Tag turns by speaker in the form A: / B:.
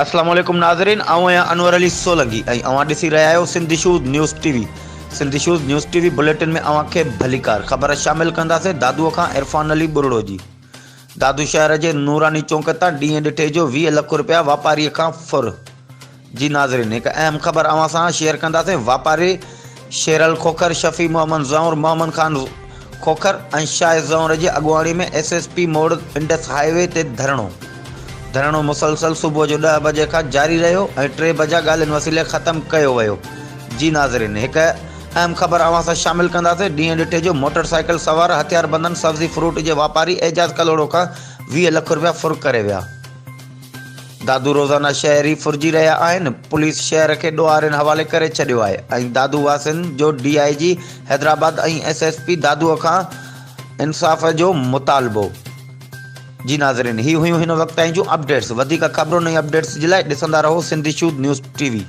A: اسلام عليڪم ناظرين آئون آهيان انور علي سولنگي ۽ اوهان ڏسي رهيا آهيو Sindh issues news T V Sindh issues news T V bulletin ۾ اوهان کي ڀليڪار خبر شامل ڪنداسين دادو کان عرفان علي ٻرڙو جي دادو شهر جي نوراني چونڪ تان ڏينهن ڏٺي جو 20 لک روپيا واپاري کان ڦر جي ناظرين هڪ اهم خبر اوهان سان شيئر ڪنداسين واپاري شيرل کوکر، شفيع محمد زئور، محمد خان کوکر ۽ شاهد زئور جي اڳواڻي ۾ ايس ايس پي موڙ انڊس هاء وي تي ڌرڻو ڌرڻو مسلسل صبح جو ڏهه بجي کان جاري رهيو ۽ ٽي بجا ڳالهين وسيلي ختم ڪيو ويو جي ناظرين هڪ اهم خبر اوهان سان شامل ڪنداسين ڏينهن ڏٺي جو موٽر سائيڪل سوار هٿياربندن سبزي فروٽ جي واپاري اعجاز ڪلهوڙو کان 20 لک رپيا ڦر ڪري ويا. دادو روزانه شهري ڦرجي رهيا آهن، پوليس شهر کي ڏوهارين حوالي ڪري ڇڏيو آهي ۽ دادو واسين جو D I G Hyderabad ۽ S S P Dadu کان انصاف جو مطالبو. جي ناظرين هي هيون هن وقت تائين جون اپڊيٽس وڌيڪ خبرن ۽ اپڊيٽس جي لاء ڏسندا رهو Sindh issues news T V.